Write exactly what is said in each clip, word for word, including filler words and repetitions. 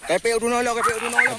Kepek udu nolok, kepek udu nolok.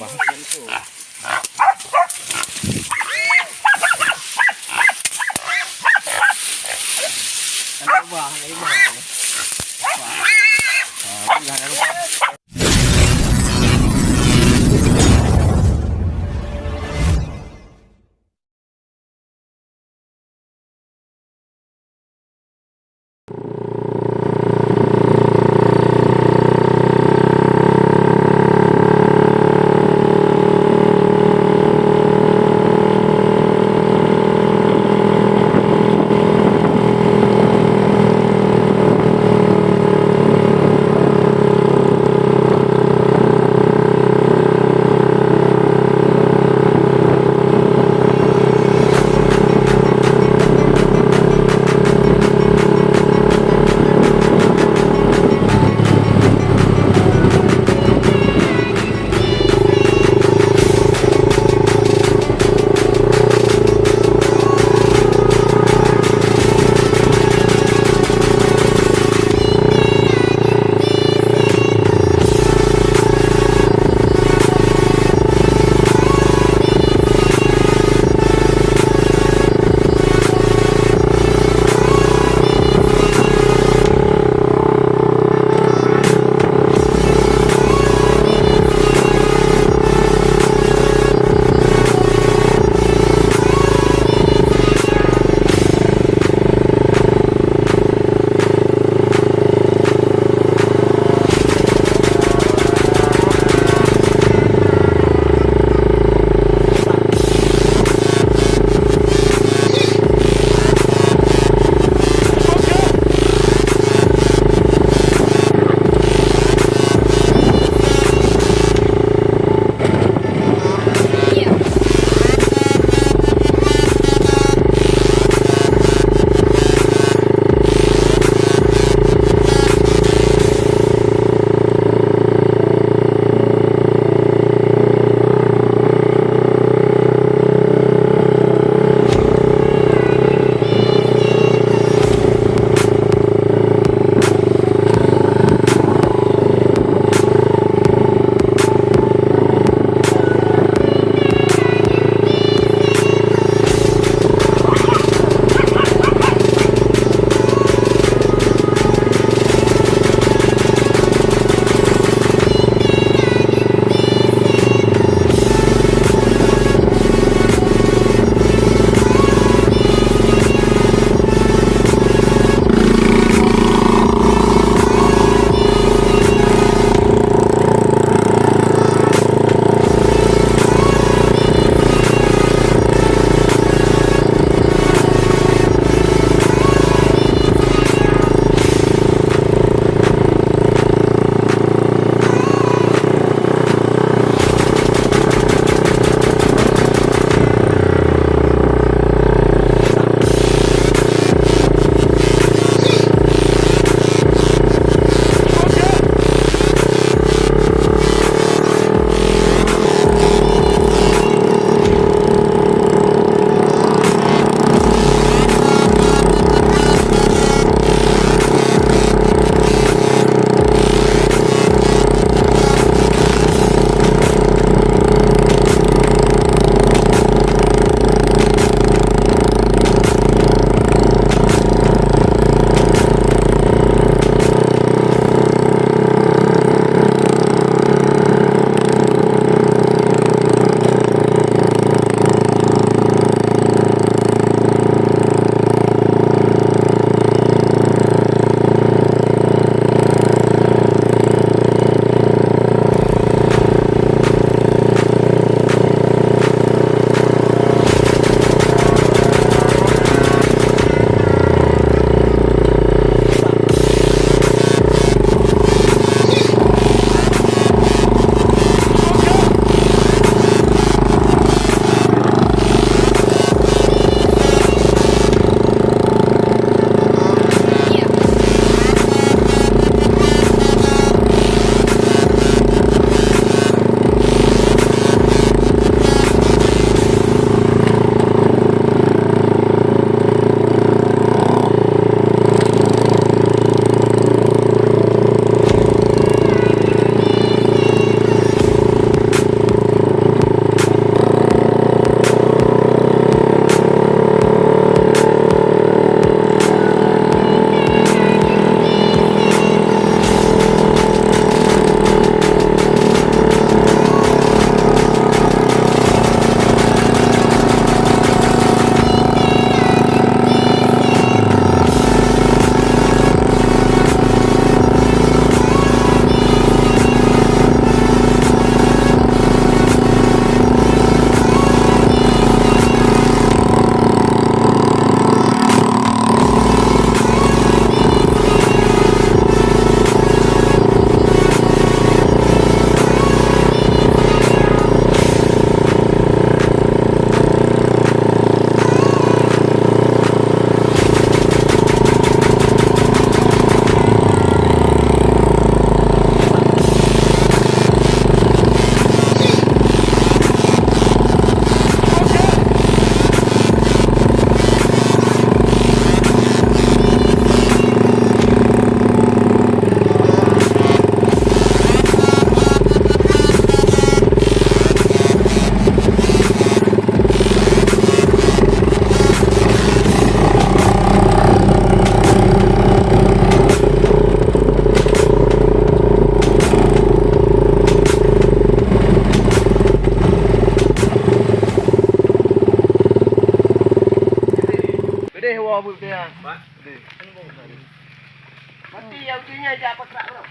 Mati yang ujinya aja apa kerak tu.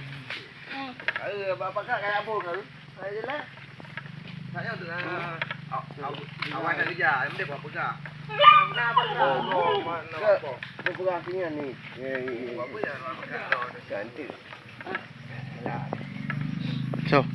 Eh, apa kerak kayak apa kan? Saya jelas. Saya tu lah. Awak nak kerja, yang penting buat pegang. Kenapa? Kenapa? Buat pegang sini ni. Ya, ya, ya. Buat apa ya? Cantik. So.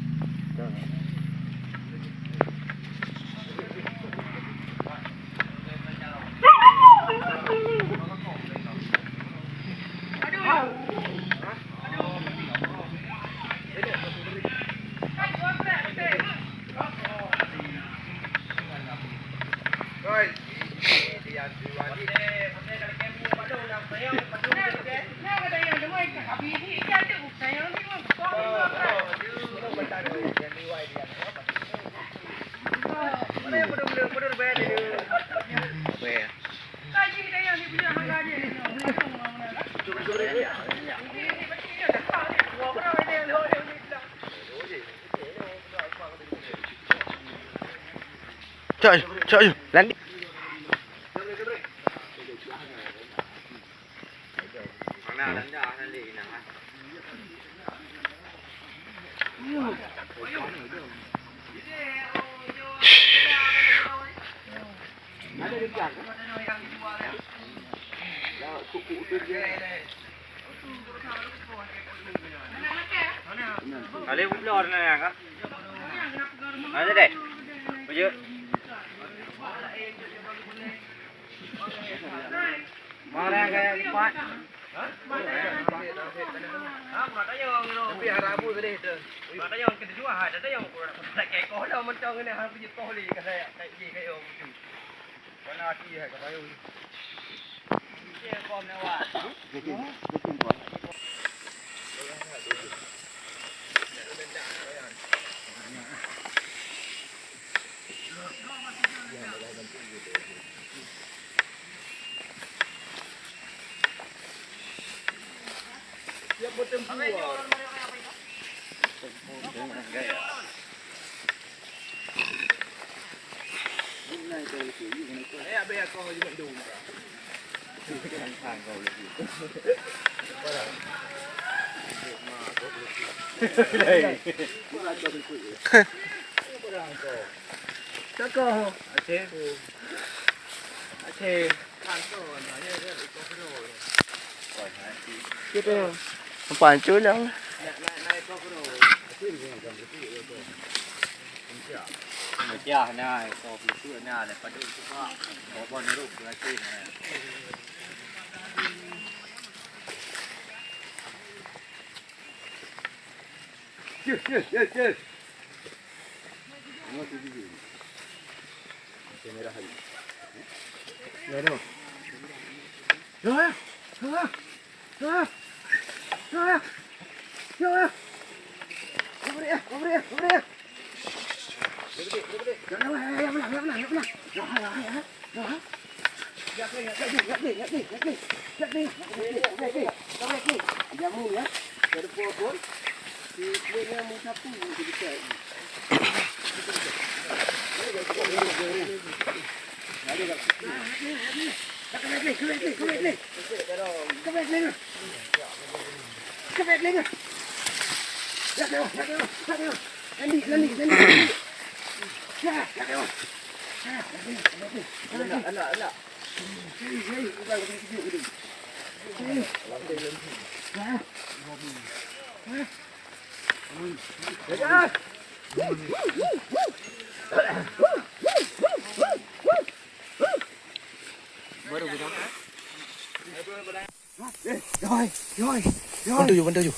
Cok, cok, cok. Landi. Kali udah na ka. Ada deh. Baju. Mana gaya empat? Tapi ada abu tadi tu. Ada yang kedua, ada yang kurang. Tak kayak kau dah mentang ni, aku je kau ni, kata ya, tak je kayak orang tu. Mana hati hai kata yo. Cakap. Aceh. Aceh. Gitu. Pancul lah. Pecah na, kau belusuak na, lepas tu cuba. Bobon ruk berarti na. Yes, yes, yes, yes. Kamera hari. Ya, tu. Ya, ya. Ya, ya. Ya, ya. Ya, ya. Ya, ya. Over ya, over ya, over ya. Ya, ya, ya, ya, ya, ya, ya. Ya, ya, ya, ya. Bantu ju, bantu ju.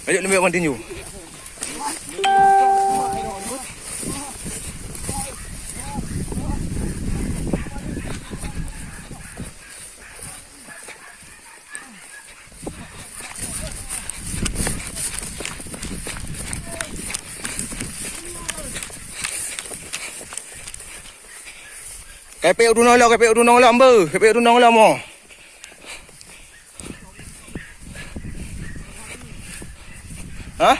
Ayo, lembek bantu ju. Kapek u dunong lom, kapek u dunong lom, beuh. Kapek u dunong lom, oh. Hah?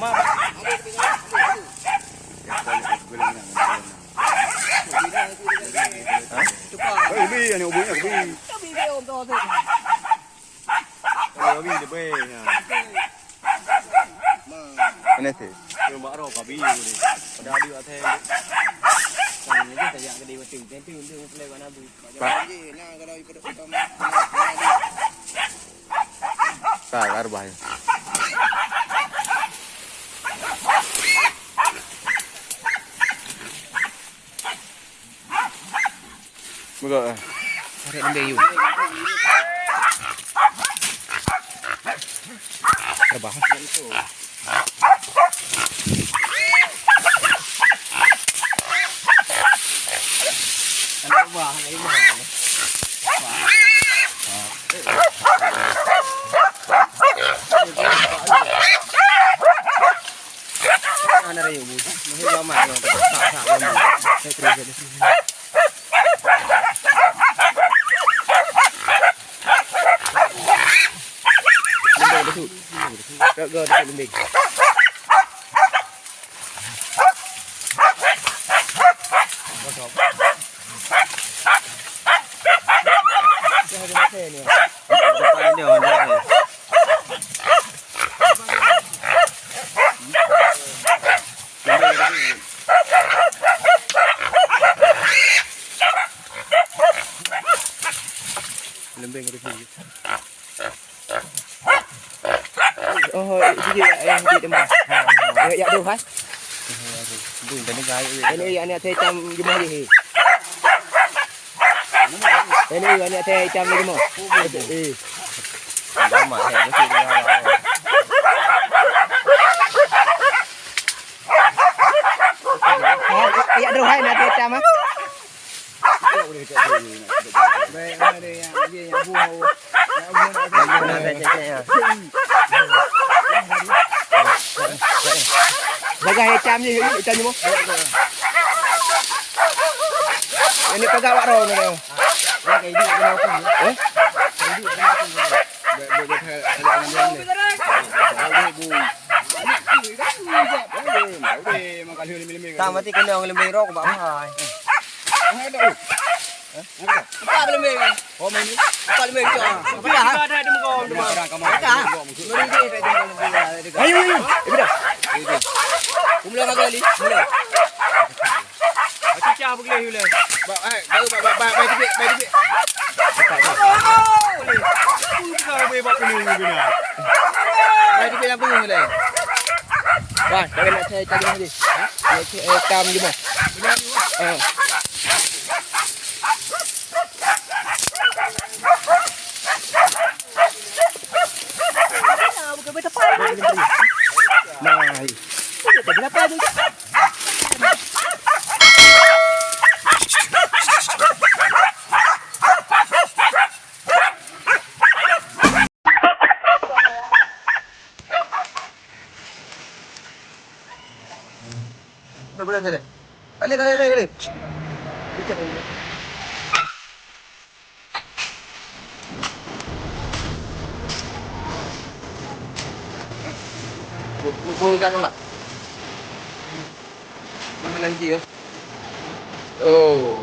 Mama, Bang. Kalau kami dia boleh. Ha. Mana tu? Yang bak roh kabi ni. Pada ada atas. Kan ni tak jak kedai batin. Tentu untuk mulai warna abu. Pak. Pak, arwah ya. Mega. Tarik lembeng you. Rebah. Rebah, rebah. Hana rayeuk bu. Meuheueh lama nyoe. Tak, tak, lama. Saya terus, saya terus. Lembek betul. Gak, gak, betul lembek. Kosong. Dah ada mata ni. Depan dia, orang jalan ni. Lembeng ada sikit. Oh, sikit ya, yang sikit demam. Ya, ya, tu, hai. Bui, tadi gaya. Ini ya, ni saya cam jumah je. Ini ya, ni saya cam jumah. Eh. Lama, eh, mesti dia. Ya, ya, tu, hai, ni saya cam, ah. Baik, mana dia yang, dia yang buah. Jaga hitam je, hitam je, Mo. Ini pegang wak roh ni, Mo. Eh? Tak mati kena orang lembeng roh, bak mahal. Empat lembeng. Oh, main ni? Empat lembeng tu, ah. Apa dah, ha? Ada, ada muka orang tu. Ada orang kamu. Ada, ha? Mari dia, dia, dia, dia, dia, dia. Ayo, ayo. Eh, dah. Dia, dia. Mula lagi kali. Mula. Pecah apa boleh, boleh. Ba, eh, baru, ba, ba, ba, bai tipik, bai tipik. Boleh. Aku bukan boleh buat penuh ni, benar. Bai tipik lampu ni, boleh. Wah, tak nak saya cari lagi. Ha? Nak cari, eh, tam je, bah. Benar ni, wah. Ah. Nah, iya. Boleh, boleh, boleh. Boleh, boleh, boleh, boleh. Bukan, Mak. Mana lagi, ya? Oh.